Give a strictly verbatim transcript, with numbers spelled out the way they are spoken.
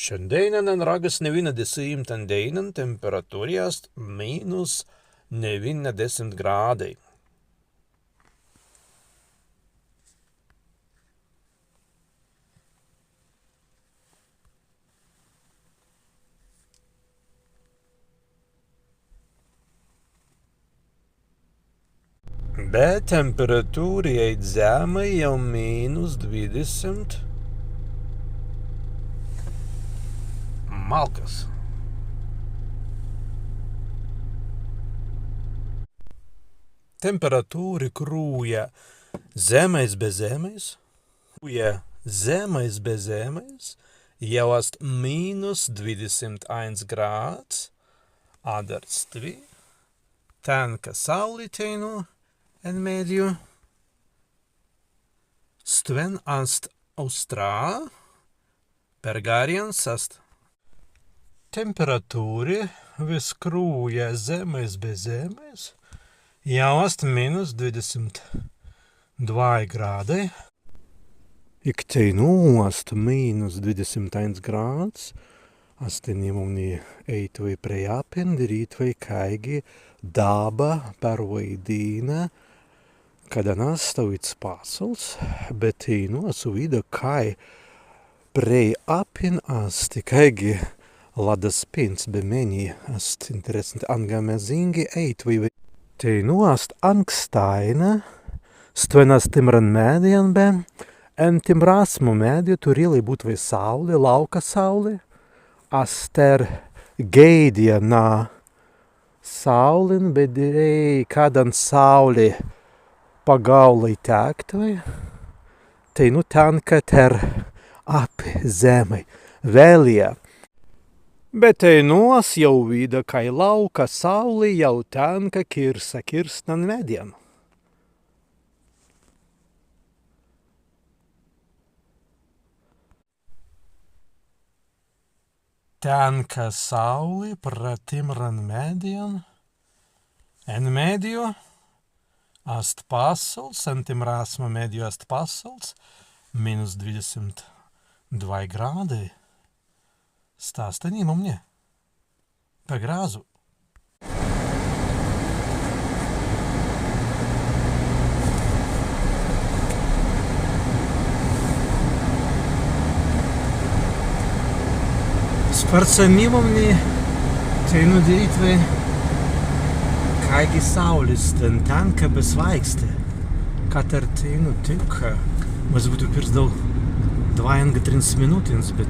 Šandēinan en Raggas newīnadesimt dēinan temperatūri ast mīnus newīnadesimt grādai. Be temperatūri ēit zemmai jāu mīnus dwidesimt malkas. Temperatūri krūja zemmais be zemmais, krūja zemmais be zemmais, jāu ast mīnus dwidesimt aīns grāds, adder stwi tenka saūli teinū en meddju. Stwen ast austrā, per garrins ast. Temperatūri wis krūja zemmais be zemmais, jāu ast mīnus dwidesimt dwāi grādai. Ik teinū ast mīnus dwidesimt aīns grāds, as tenimumni ēitwei prei appin, dirītwei kāigi dabba perwaidinna, kaddan ast stawīds passals, be teinū as widāi, kāi prei appin ast kāigi laddas pints, be mennei ast interessantan, anga mazīngi ēitwei. Teinū ast ankstāina, stwen ast timran meddjan be, en timrasmu meddju turīlai būtwei saūli, laūka saūli, as tēr gēidja na saūlin, be dirēi, kaddan saūli pagaūlai tektwei, teinū tenka tēr appi zemmai, wēlja. Be teinū as jāu widāi, kāi laūka saūli jāu tenka kīrsa kīrsnan meddjan. Tenka saūli pra timran meddjan, en meddju ast passals, en timrasmu meddju ast passals, mīnus dwidesimt dwāi grādai. Sta ast tenimumni. Pagrazzu. Spārts tenimumni, teinū dirītwei kāigi saūlis stwen tenka be swāiksti. Kater teinū tik, mazzi būtwei pirzdau dwāi anga trīns minūtins, be